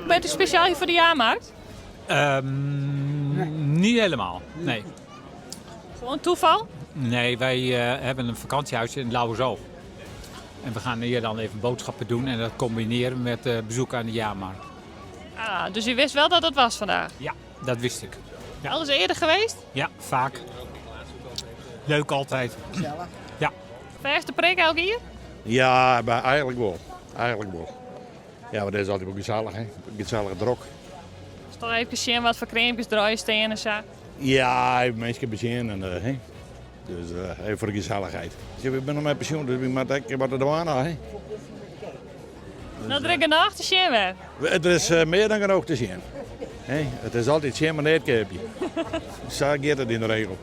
Bent u spesjaal hjir foar de jaarmarkt? Um, niet helemaal, nee. Gewoon toeval? Nee, wij uh, hebben een vakantiehuis in Lauwersoog. En we gaan hier dan even boodschappen doen en dat combineren met uh, bezoek aan de jaarmarkt. Ah, dus u wist wel dat het was vandaag? Ja, dat wist ik. Ja. Al eens eerder geweest? Ja, vaak. Leuk altijd. Gezellig. Ja. Fêste prik elk jier? Ja, maar eigenlijk wel. Eigenlijk wel. Ja, maar dat is altijd wel gezellig, hè. Gezellige drok. Is toch even zien wat voor kreampjes draaien staan en zo? Ja, even mensen bezien en, uh, hè. Dus uh, even voor de gezelligheid. Ik ben nog met pensioen, dus ik moet ik wat er doen, hè. Dus, nou, er is genoeg te zien weer. Er is uh, meer dan genoeg te zien. Hè? Het is altijd zien, maar net keepje. Zo gaat het in de regel.